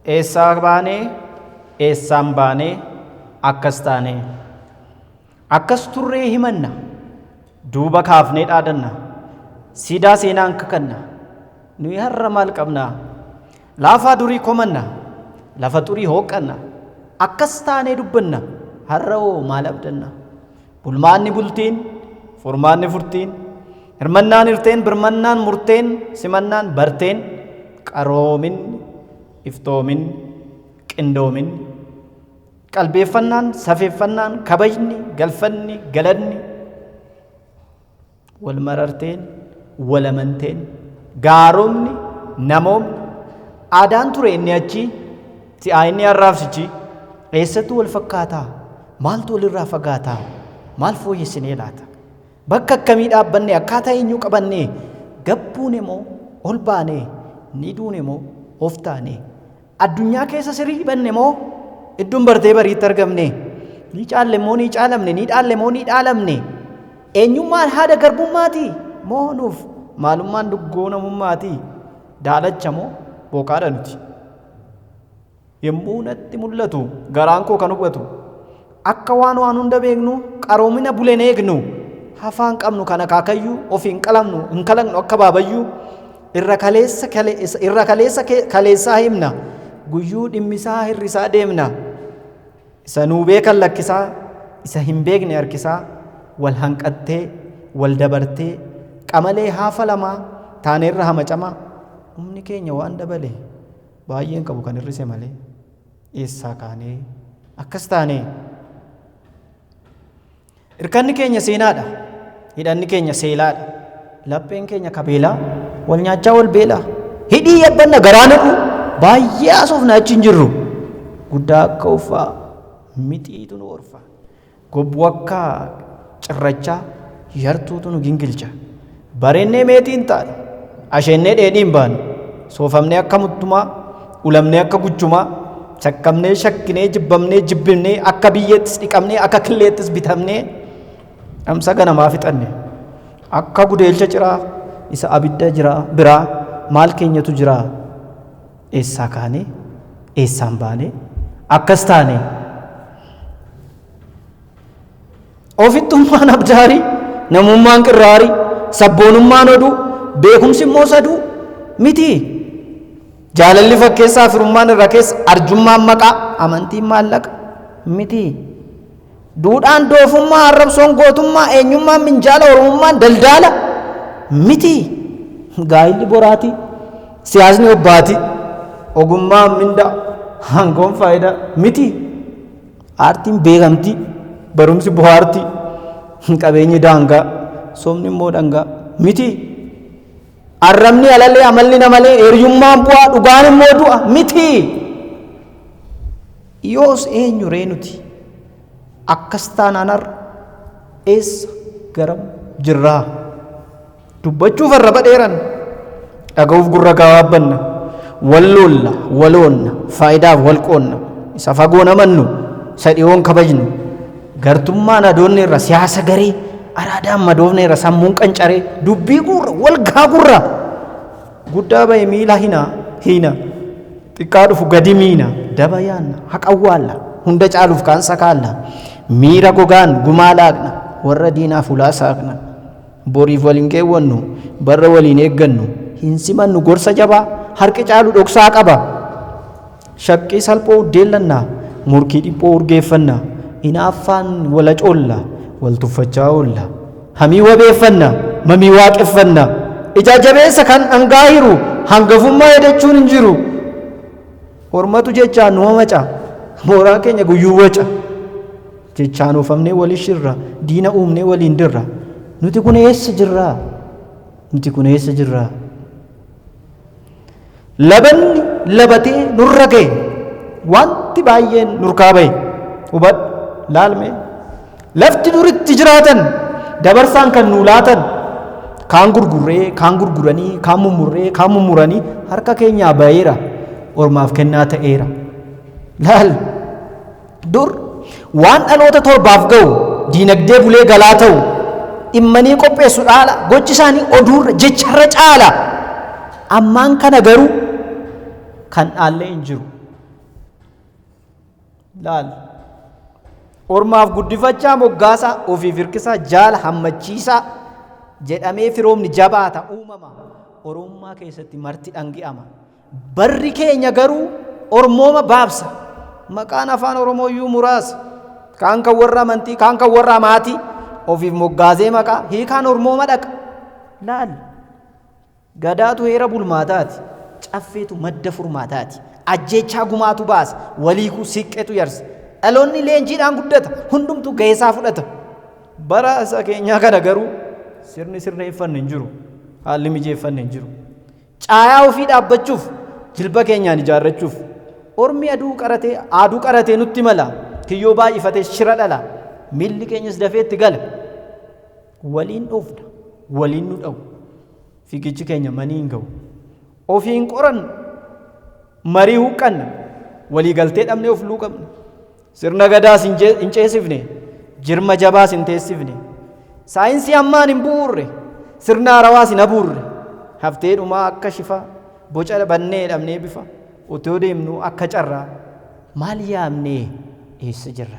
Eessaa baanee, eessaan baanee, akkas taanee. Akkas turree himanna, duuba kaafnee dhaadanna, siidaa seenaan kakanna, nuyi har'a maal qabnaa? Laafaa durii komanna, lafa xurii hooqqanna, akkas taanee dubbanna, har'a hoo maal abdanna? Bulmaanni bultiin, furmaanni furtiin, hirmannaan hirteen, birmannaan murteen, simannaan barteen, qaroominni, iftoominni, qindoominni, qalbeeffannaan, safeeffannaan, kabajni, galfanni, galanni, wal mararteen, wal amanteen, gaaromni, namoomni, aadaan ture inni achi, si'aayinni har'aaf sichi, eessattu wal fakkaataa, maaltu walirraa fagaataa, maal fooyyessinee laata? Bakka akkamii dhaabbanne, akkaataa eenyuu qabanne, gabbuune moo ol baane, ni duune moo of taane, addunyaa keessa sirii banne moo iddoon bartee bariitti argamne, ni caalle moo ni caalamne, ni dhaalle moo ni dhaalamne, eenyummaan haada garbummaati moo nuuf maalummaan duggoo namummaati, daalacha moo booqaadha nuti. Yommuu natti mul'atu garaan koo kan hubatu akka waan waan hunda beeknu qaroomina buleen eegnu hafaan qabnu kan akaakayyuu of hin qalamnu hin kalaqnu akka baabayyuu irra kaleessa irra kaleessa kaleessaa himna guyyuu dhimmisaa hirrisaa deemna isa nuu beekan lakkisaa isa hin beekne harkisaa wal hanqattee wal dabartee qamalee haafa lamaa taaneerra hamacamaa humni keenya waan dabale baay'een qabu kan hir'ise malee eessaa kaanee akkas taanee. Irkanni keenya seenaadha. Hidhanni keenya seelaadha. Lapheen keenya kabeelaa wal nyaachaa wal beelaa. Hidhii yabbanna garaan hir'u baay'ee haasofna achi hin jirru. Guddaa akka uffaa mixiitu nu orfa. Gobbuu akka cirrachaa yartuutu nu gingilcha. Bareennee meetii hin taane. Asheennee dheedhii hin baane. Soofamnee akka muttumaa, ulamnee akka guchumaa, shakkamnee shakkinee jibbamnee jibbinee akka biyyeettis dhiqamnee akka killeettis bitamnee dhamsa ganamaa fixanne. Akka gudeelcha ciraa isa abidda jiraa biraa maal keenyatu jiraa? Eessaa kaanee? Eessaan baanee? Akkas taane. Ofittummaan abdaarii, namummaan qirraarii, sabboonummaan oduu, beekumsi immoo saduu miti. Jaalalli fakkeessaa firummaan irra keessa, arjummaan maqaa, amantiin maallaqa miti. Duudhaan doofummaa, arrabsoon gootummaa, eenyummaan minjaala, oromummaan daldaala miti. Gaa'illi boraatii, siyaasni hobbaatii, ogummaan mindaa, aangoon faayidaa miti. Aartiin beekamtii, barumsi bohaartii, qabeenyi daangaa, sobni immoo dhangaa miti. Arrabni alalee, amalli namalee, hiriyummaan bu'aa, dhugaan immoo du'a miti. Yoos eenyu ree nuti? Akkas taanaan har'a eessa garam jirraa? Dubbachuuf arraba dheeran, dhaga'uuf gurra gabaabbanna, wal loolla, waloonna, faayidaaf wal qoonna, isa fagoon amannu, isa dhiyoon kabajnu, gartummaan adoonneerra, siyaasa garee, araadaan madoofneerra, sammuun qancaree, dubbii guurra, wal gaagurra, guddaa bahe miila hina, hiina, xiqqaa dhufu gadi miina, daba yaanna, haqa awwaalla, hunda caaluuf kaan sakaalla, miira gogaan gumaa laaqna, warra diinaaf hulaa saaqna. Boriif wal hin keewwannu, barra waliin eeggannu, hin simannu gorsa jabaa, harki caalu dhoksaa qaba. Shaqqii salphoo uddeellanna, murkii dhiphoo urgeeffanna, inaaffaan wal acoolla, wal tuffachaa oolla. Hamii wabeeffanna, mamii waaqeffanna. Ija jabeessa kan dhangaa hiru, hangafummaa hedachuun hin jiru. Ormatu jechaan nu mamaca, mooraa keenya guyyuu waca. Jechaan oofamnee wali shirra, diina uumnee waliin dirra. Nuti kun eessa jirraa? Nuti kun eessa jirraa? Labanni labatee nurra ga'e. Wanti baay'een nurkaa ba'e. Hubadhu, laalme. Lafti duritti jiraatan dabarsaan kan nuu laatan kaan gurgurree, kaan gurguranii, kaan mummurree, kaan mummuranii harka keenyaa ba'eera. Ormaaf kennaa ta'eera. Laal. Dur waan dhaloota torbaaf ga'u diinagdee bulee galaa ta'u dhimmanii qopheessu dhaala gochi isaanii oduurra jecharra caala. Ammaan kana garuu kan dhaallee hin jiru. Laal. Ormaaf guddifachaa moggaasaa ofiif hirkisaa jaala hammachiisaa jedhamee firoomni jabaata uumama. Oromummaa keessatti marti dhangi'ama. Barri keenya garuu ormooma baabsa. Maqaan afaan Oromoo iyyuu muraasa. Kaan kan warra amantii, kaan kan warra amaatii. Ofiif moggaasee maqaa hiikaan ormooma dhaqa. Laal. Gadaatu heera bulmaataati. Caffeetu madda furmaataati. Ajjeechaa gumaatu baasa. Waliikuu siqqeetu yarsa. Dhaloonni leenjiidhaan guddata. Hundumtuu ga'eesaa fudhata. Bara isa keenyaa kana garuu sirni sirreeffanne hin jiru. Haalli mijeeffanne hin jiru. Caayaa ofii dhaabbachuuf jilba keenyaan ijaarrachuuf ormi aduu qaratee aaduu qaratee nutti mala. Kiyyoo baay'ifatee shira dhala. Miilli keenyas dafee itti gala. Waliin dhoofna. Waliin nu dha'u. Fiigichi keenya manii hin ga'u. Ofiin qorannu marii huqqanna. Walii galtee dhabnee of luuqamna. Sirna gadaas hin ceesifne. Jirma jabaas hin teessifne. Saayinsii ammaan hin bu'uurre. Sirna harawaas hin habuurre. Haftee dhumaa akka shifaa boca bannee dhabnee bifa otoo deemnu akka carraa maal yaamnee eessa jirra?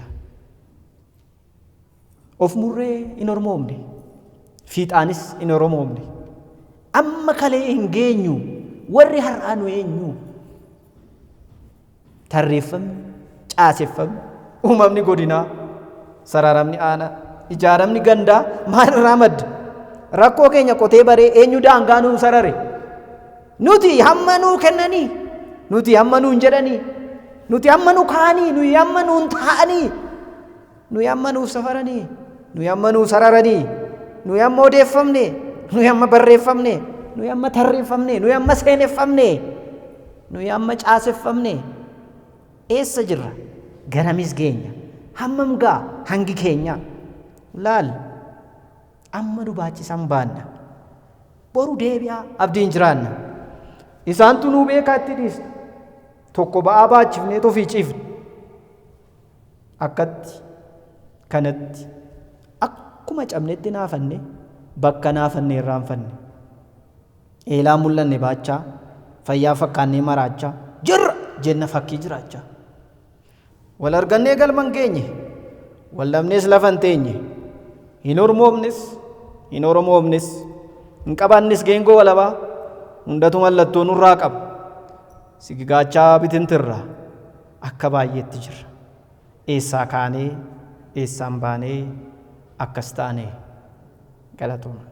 Of murree hin ormoomne. Fiixaanis hin oromoomne. Amma kalee hin geenyu. Warri har'aa nu eenyu? Tarreeffamni, caaseffamni, uumamni godinaa, sararamni aanaa, ijaaramni gandaa maalirraa madda? Rakkoo keenya qotee baree eenyu daangaa nuu sarare? Nuti hamma nuu kennanii, nuti hamma nuun jedhanii, nuti hamma nu kaanii, nuyi hamma nuun taa'anii, nuyi hamma nuuf safaranii, nuyi hamma nuu sararanii, nuyi hamma odeeffamne, nuyi hamma barreeffamne, nuyi hamma tarreeffamne, nuyi hamma seeneffamne, nuyi hamma caaseffamne. Eessa jirra? Garamis geenya? Hammam ga'a hangi keenya? Laal. Amma nu baachisan baanna. Boru deebi'aa abdiin jiraanna. Isaantu nuu beekaa itti dhiisna. Tokko ba'aa baachifnee ofii ciifna. Akkatti kanatti akkuma cabnetti naafanne bakka naafanne irraanfanne. Eelaa mul'anne baachaa fayyaa fakkaannee maraachaa jirra jenna fakkii jiraachaa. Wal argannee galma hin geenye wal dhabnees lafa hin teenye hin ormoomnes hin oromoomnes hin qabaannes geengoo walabaa hundatu mallattoo nurraa qaba. Sigigaachaa bitintirra akka baay'eetti jirra. Eessaa kaanee eessaan baanee akkas taanee galatooma.